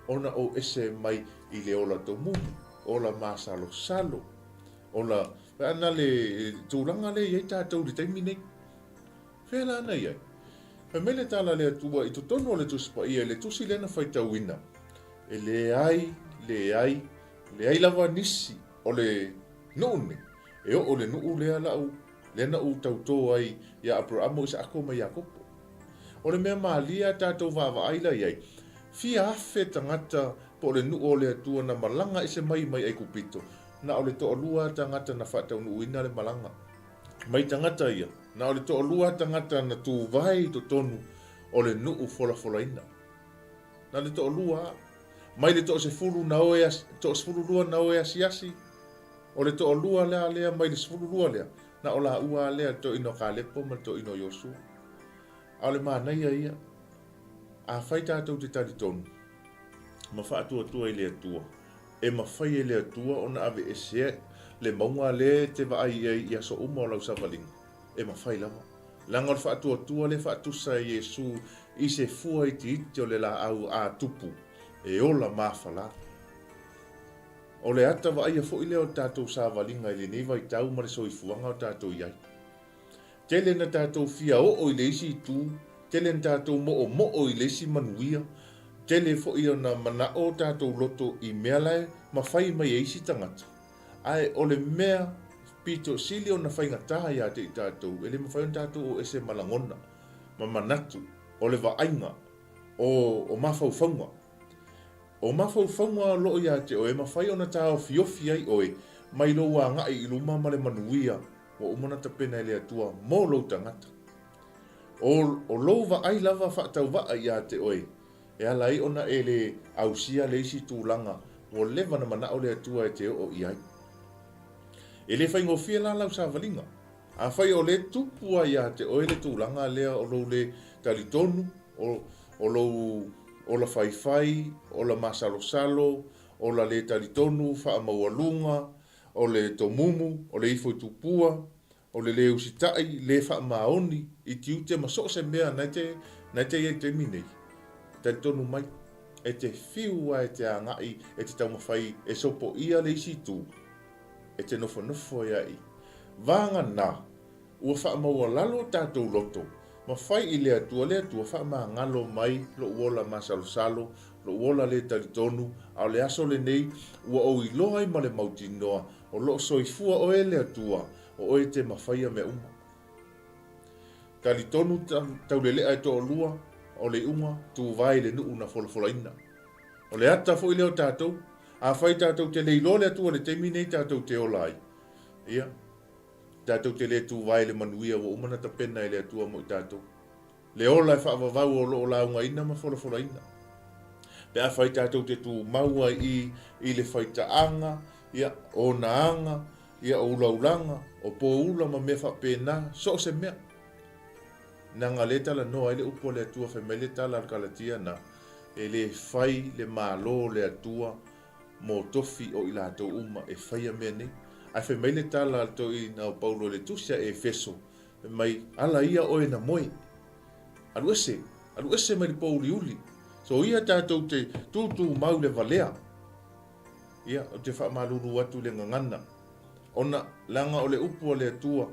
ona ou ese mai i le ola tomumu, ola masalosalo, ola ana le tulaga lea e i ai tatou i le taimi nei. Fea la na i ai? Fai mai le tala a le Atua i totonu o le Tusi Paia i le tusi lea na faitauina, E leai, leai, leai lava nisi o le nuu nei, e oo i le nuu lea la'u, lea na ou tautō ai iā Aperaamo, Isaako ma Iakopo. O le mea malie a tatou vaavaai la i ai, fia afe tagata po o le nuu o le Atua na malaga ese mai mai Aikupito, na o le toalua a tagata na faataunuuina le malaga. Mai tagata ia, na o le toalua a tagata na tuvae i totonu o le nuu folafolaina. Na o le toalua a. Mai le toasefulu na o e toasefululua na o e asiasi, o le toalua la lea mai le sefululua lea, na o laua a lea, le toeaina o Kalepo ma le toeaina o Iosua. A o le manaia ia, afai tatou te talitonu ma faatuatua i le Atua, e mafai e le Atua ona aveesea le mauga lea e te vaai i ai i aso uma o lau savaliga. E mafai lava. Leaga o le faatuatua lea e faatusa e Iesu i se fua itiiti o le laau a tupu e ola mafala. O le ata vaaia foi lea o le tatou savaliga i lenei vaitau ma le soifuaga o tatou i ai. Tele na tatou fia oo i le isi itu, tele na tatou moomoo i le isi manuia, tele foi ona manao o tatou loto i mea la e mafai mai e isi tagata. Ae o le mea pito sili ona faigata ia te i tatou, e le mafai ona tatou o ese ma lagona, ma manatu, o le vaaiga, o, o mafaufauga. O mafaufauga o loo ia te oe e mafai ona taofiofi ai oe mai lou agai i luma ma le manuia ua uma ona tapena e le Atua mo lou tagata. O, o lou vaai lava faatauvaa ia te oe, E ala ai ona e le ausia le isi tulaga ua leva na manao le Atua e te oo i ai. E le faigofie la lau savaliga. Afai o lea tupu ai ia te oe le tulaga lea o lou le talitonu, o, o lou ola faifai, ola masalosalo, ola le talitonu, faamaualuga, o le tomumu, o le ifo i tupua, O le lē usitai, lē faamaoni i tiute ma so o se mea na e te, na e te i ai i le taimi nei. Talitonu mai, e te fiu a e te agai e te taumafai e sopoia le isi itu, e te nofonofo ai a i. Vagana, ua faamaualalo o tatou loto, ma fai i le Atua, Le Atua, faamagalo mai lou ola masalosalo, lou ola lē talitonu, a o le aso lenei, ua ou iloa ai ma le mautinoa, O lo o soifua oe le Atua, o oe te mafaia mea uma. Talitonu taulelea e toalua o le iuga tuvae i le nuu na folafolaina. O le ata foi lea o tatou, afai tatou te le iloa le Atua i le taimi nei tatou te ola ai, ia, tatou te le tuvae i le manuia ua uma na tapena e le Atua mo i tatou. Le ola e faavavau o lo o laugaina ma folafolaina. Pe afai tatou te tumau ai i i le faitaaga, ia, o ona aga, ia, o ulaulaga, o poula ma mea faapena, so o se mea. Leaga lea e talanoa ai le upu a le Atua, fai mai le tala a le Kalatia na, e le fai le Malo o le Atua mo tofi o i latou uma e faia mea nei. Ae fai mai le tala a le toeaina o Paulo i le tusi a Efeso, fai mai, Ala ia oe na moe. Alu ese, alu ese mai le pōuliuli. So ia tatou te tūtūmau le valea. Ia, ou te faamalulu atu i le gagana, ona, leaga o le upu a le Atua,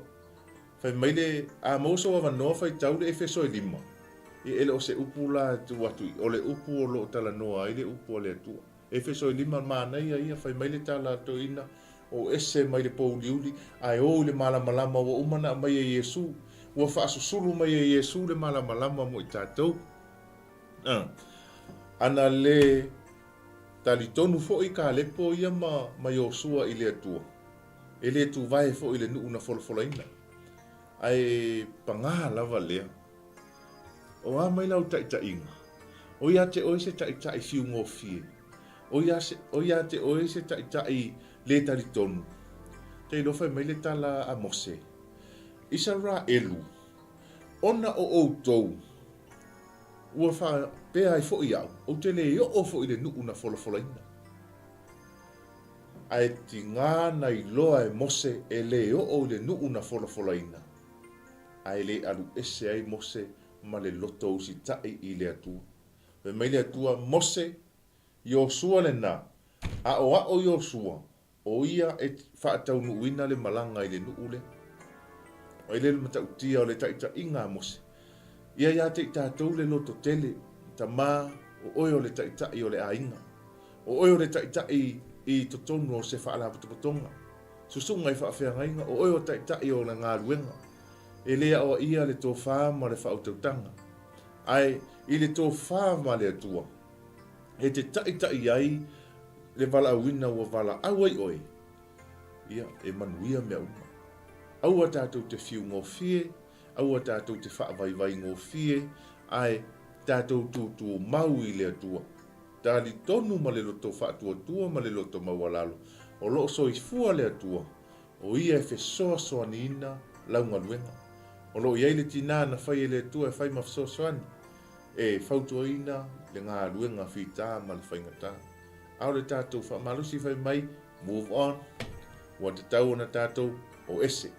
fai mai le, a maua sou avanoa faitau le Efeso e lima, ia e le o se upu la e tuu atu i, o le upu o lo o talanoa ai le upu a le Atua. Efeso e lima, manaia ia, fai mai le tala a le toeaina, O ese mai le pōuliuli, ae o i le malamalama ua uma ona aumai e Iesu. Ua faasusulu mai e Iesu le malamalama mo i tatou. A, ana le talitonu foi Kalepo ia ma, ma Iosua i le Atua, e le tuvae foi i le nuu na folafolaina. Ae pagā lava lea. O a mai lau taitaiga? O ia te oe se taitai fiugofie? O ia, se, o ia te oe se taitai le talitonu? Te iloa fai mai le tala a Mose, Isaraelu, ona o outou, Ua faapea ai foi au, ou te le oo foi i le nuu na folafolaina. Ae tiga na iloa e Mose e le oo i le nuu na folafolaina, ae le alu ese ai Mose ma le loto usitai i le Atua. Fai mai le Atua, Mose, Iosua lena, aʻoaʻo Iosua, O ia e faataunuuina le malaga i le nuu lea. O ai lea le matautia o le taitaiga a Mose? Ia ia te i tatou le loto tele, Tamā, o oe o le taitai o le aiga. O oe o le taitai i totonu o se faalapotopotoga. Susuga i faafeagaiga, o oe o taitai o le galuega. E le aoaia le tofa ma le faautautaga. Ae i le tofa ma le Atua, e te taitai ai le valaauina ua valaau ai oe, ia, e manuia mea uma. Aua tatou te fiu gofie, aua tatou te faavaivai gofie, ae tatou tūtūmau i le Atua. Talitonu ma le loto faatuatua ma le loto maualalo, o lo o soifua le Atua, o Ia e fesoasoaniina lau galuega. O lo o i ai le tinā na fai e le Atua e fai ma fesoasoani, e fautuaina le galuega fita ma le faigata. A o le tatou faamalosi fai mai, move on, ua tatau ona tatou o ese,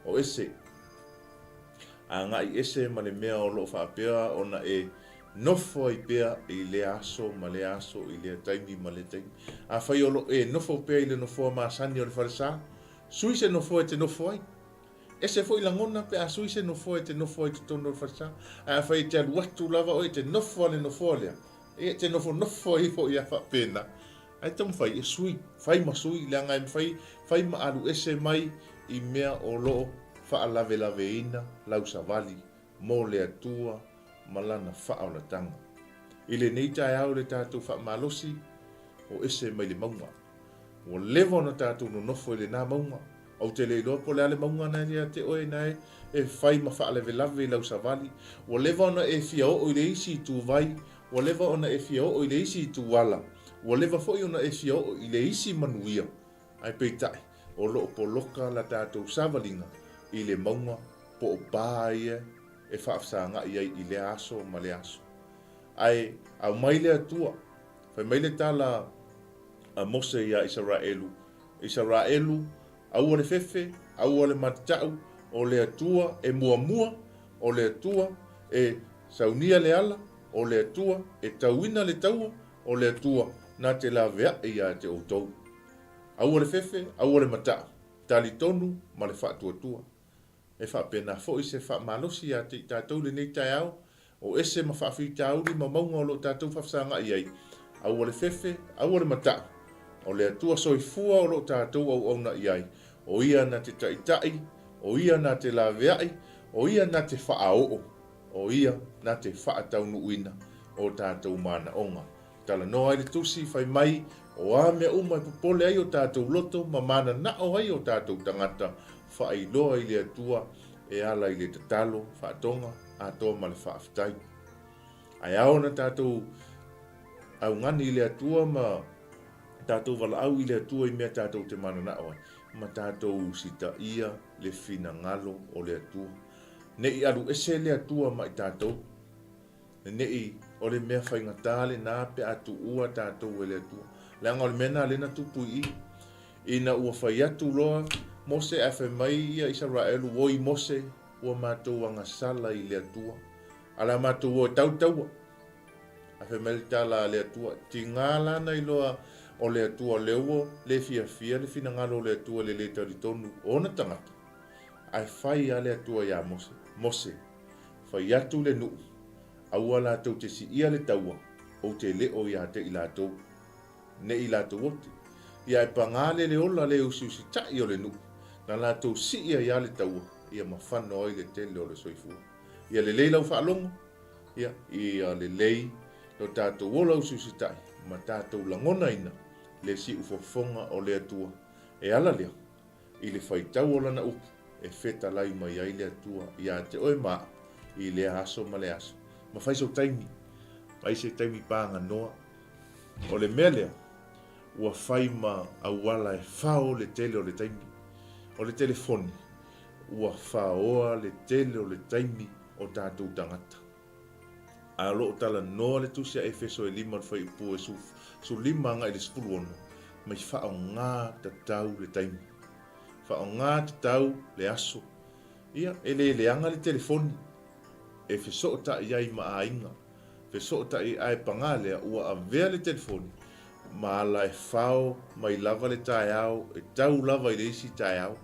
o ese, agai ese ma le mea o lo o faapea ona e nofo ai pea i lea aso ma lea aso, i lea taimi ma lea taimi. Afai o lo o e nofo pea i le nofoa masani o le falesa, sui se nofoa e te nofo ai. Ese foi lagona pe a sui se nofoa e te nofo ai i totonu o le falesa. Ae afai e te alu atu lava oe e te nofo a le nofoa lea, ia e te nofonofo ai foi a faapena. Ae taumafai e sui, fai ma sui, leaga e mafai fai ma alu ese mai i mea o lo o faalavelaveina lau savali mo le Atua ma Lana faaolataga. I lenei taeao le tatou faamalosi, o ese mai le mauga. Ua leva ona tatou nonofo i lena mauga. Ou te le iloa po o le a le mauga na ia te oe na e fai ma faalavelave i lau savali. Ua leva ona e fia oo i le isi ituvai, ua leva ona e fia oo i le isi ituala, ua leva foi ona e fia oo i le isi manuia. Ae peitai, o lo o poloka la tatou savaliga i le mauga po o pa ia e faafesagai ai i lea aso ma lea aso. Ae aumai le Atua, fai mai le tala a Mose iā Isaraelu, Isaraelu, aua le fefe, aua le matatau, o le Atua e muamua, o le Atua e saunia le ala, o le Atua e tauina le taua, o le Atua na te laveaʻi iā te outou. Aua le fefe, aua le matau, talitonu ma le faatuatua. E faapena foi se faamalosi ia te i tatou i lenei taeao, o ese ma faafitauli ma mauga o lo o tatou faafesagai ai, aua le fefe, aua le matau, o le Atua soifua o lo o tatou auauna i ai, o Ia na te taitai, o Ia na te laveai, o Ia na te faaoo, o Ia na te faataunuuina o tatou manaoga. Talanoa ai le Tusi, fai mai, O a mea uma e popole ai o tatou loto ma mananao ai o tatou tagata, faailoa i le Atua e ala i le tatalo, faatoga, atoa ma le faafetai. Ae ao ona tatou augani i le Atua ma tatou valaau i le Atua i mea tatou te mananao ai, ma tatou usitaia le finagalo o le Atua. Ne i alu ese le Atua ma i tatou. Ne i o le mea faigata lena pe a tuua tatou e le Atua. Leaga o le mea lena lea na tupu i i. Ina ua fai atu loa Mose ae fai mai ia Isaraelu, Oi Mose, ua matou agasala i le Atua, a la matou o e tau taua. Ae fai mai le tala a le Atua, Tiga lana iloa o le Atua lea ua le fiafia le finagalo o le Atua i le le talitonu o ona tagata. Ae fai a le Atua iā Mose, Mose, fai atu le nuu, aua latou te siia le taua, ou te le o iā te i latou. Ne i latou ote. Ia e pagā le le ola le usiusitaʻi o le nuu, na latou sii ai a le taua, ia mafano ai le tele o le soifua. Ia lelei lau faalogo, ia, ia lelei lo tatou ola usiusitaʻi ma tatou lagonaina le siufofoga o le Atua. E ala lea, i le faitau o Lana upu e fetalai mai ai le Atua iā te oe ma aʻu i lea aso ma le aso. Ma fai sou taimi, fai se taimi pāganoa. O le mea lea, ua fai ma auala e fao le tele o le taimi. O le telefoni, ua faoa le tele o le taimi o tatou tagata. A o lo o talanoa le Tusi a Efeso e lima o le fuaiupu e 15 agai i le 16, mai faaaoga tatau le taimi. Faaaoga tatau le aso. Ia, e le leaga le telefoni e fesootai ai ma aiga, fesootai ae paga lea ua avea le telefoni ma ala e fao mai lava le taeao e tau lava i le isi taeao,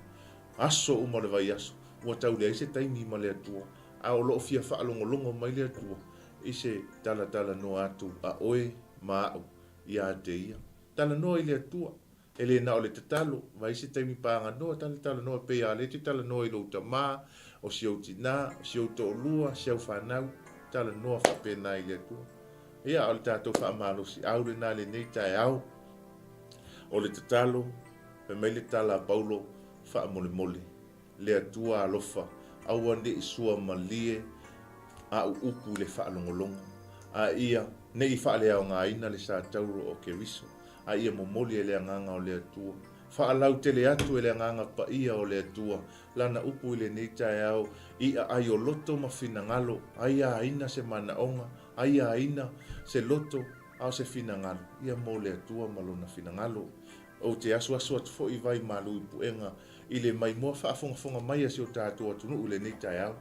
aso uma o le vaiaso, ua tau leai se taimi ma le Atua. A o lo o fia faalogologo mai le Atua i se talatalanoa atu a oe ma aʻu iā te ia. Talanoa i le Atua. E le na o le tatalo, vaai se taimi paganoa, talatalanoa pei a lea e te talanoa i lou tamā, o si ou tinā, o si ou toʻolua, si au fanau, talanoa faapena i le Atua. Ia, o le tatou faamalosiau lenā lenei taeao, o le tatalo, fai mai le tala a Paulo, faamolemole. Le Atua alofa, aua ne i sua malie a'u upu i le faalogologo, a ia ne i faaleaogaina le sa tauro o Keriso, a ia momoli e le Agaga o le Atua. Faalautele atu e le Agaga Paia o le Atua Lana upu i lenei taeao, i aai o loto ma finagalo, aiaina se manaoga, aiaina se loto, a o se finagalo, ia mo le Atua ma Lona finagalo. Ou te asuasu atu foi vai malu i puega i le maimoa faafogafoga mai a si o tatou atunuu i lenei taeao.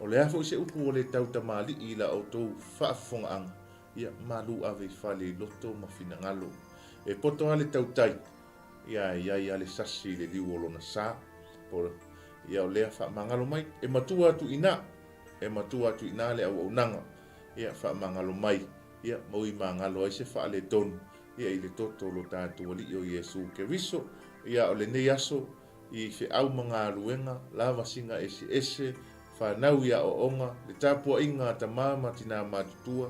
O le a foi se upu ua le tau tamalii i la outou faafofogaaga, ia malu ave i fale i loto ma finagalo. E poto lava le tautai, ia e i ai lava le sasi i le liu o lona sa. Po, ia o lea faamagalo mai, e matua atu i ina, e matua atu i ina le auaunaga, ia faamagalo mai, ia ma ui magalo ai se faaletonu, ia i le toto o lo tatou Alii o Iesu Keriso, ia o lenei aso i feau ma galuega, lavasiga eseese, fanau i aoaoga, le tapuaiga a tamā ma tinā matutua,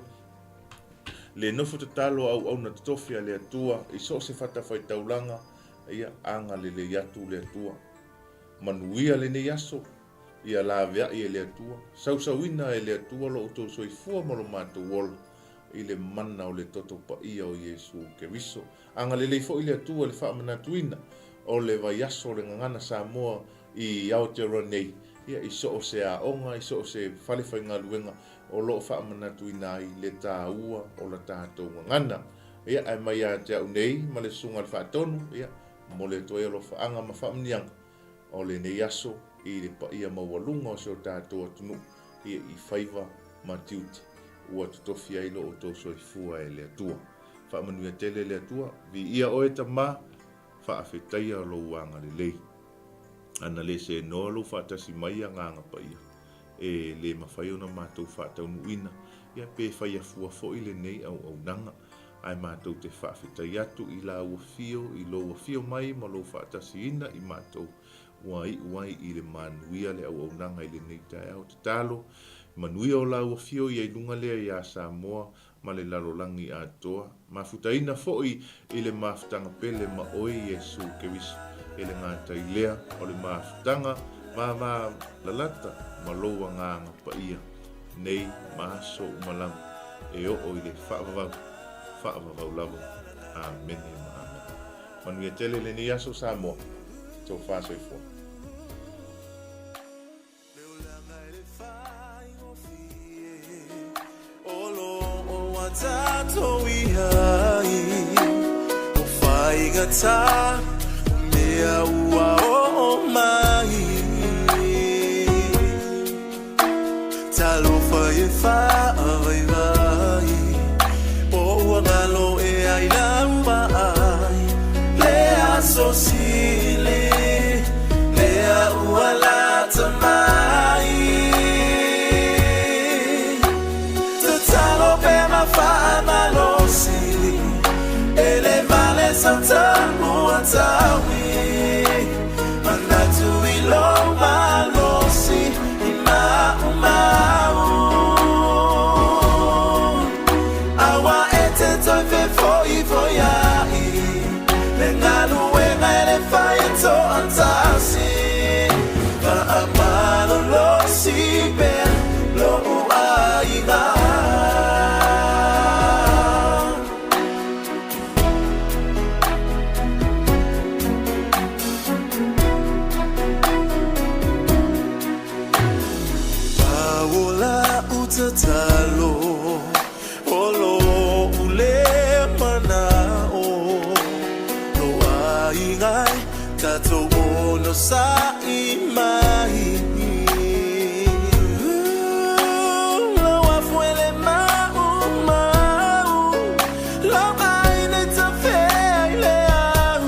le nofo tatalo a auauna totofi a le Atua i so o se fatafaitaulaga, ia agalelei atu le Atua. Manuia lenei aso, ia laveai e le Atua, sausauina e le Atua lo outou soifua ma lo matou ola, i le mana o le toto paia o Iesu Keriso. Agalelei foi le Atua i le faamanatuina o le vaiaso o le Gagana Samoa i Aotearoa nei, ia, i so o se aoga, i so o se fale faigaluega o lo o faamanatuina ai le taua o la tatou gagana. Ia, ae mai ia te au nei ma le Susuga i le Faatonu, ia, momoli atu ai alofaaga ma faamanuiaga o lenei aso i le paia maualuga o si o tatou atunuu. Ia i faiva ma tiute ua totofi ai lo outou soifua e le Atua. Faamanuia tele le Atua, viia oe Tama, faafetaia lou agalelei. Ana le senoa lou faatasi mai Agaga Paia, e le mafai ona matou faataunuuina, ia pe faia fua foi lenei auaunaga. Ae matou te faafetai atu i lau afio, i lou afio mai ma lou faatasiina i matou Ua iu ai i le manuia le auaunaga i lenei taeao. Tatalo, manuia o lau afio ia i luga lea iā Samoa ma le lalolagi atoa. Mafutaina foi i le mafutaga pele ma oe Iesu Keriso. E le gata i lea, o le mafutaga vava lalata ma lou agaga paia nei ma aso uma lava e oo i le faavavau, faavavau lava. Amene ma amene. Manuia tele lenei aso Samoa. Tofa soifua. Le olaga e le faigofie o lo o a tatou i ai o faigata o mea. Lea ua oo mai. Talofa e faavaivai, po ua galo ea i lau vaai. Le aso sili, lea ua lata mai. Tatalo pe ma faamalosi, e le vale sau tapuataui. Manatu i lou malosi i maumau. Aua e te toe fefoifoiai, le galuega e le fai e toatasi. Faamalolosi pea lou aiga. Pau o lau tatalo, o lou le manao, lou aiga e tatou onosai mai. Lau afu e le maumau, lau aiga e tafea i le au.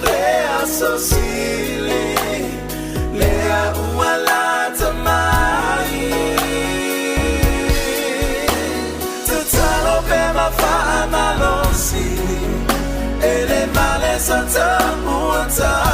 Le aso sili, lea ua lata mai. Tatalo pe ma faamalosi, e le vale sau tapuataui.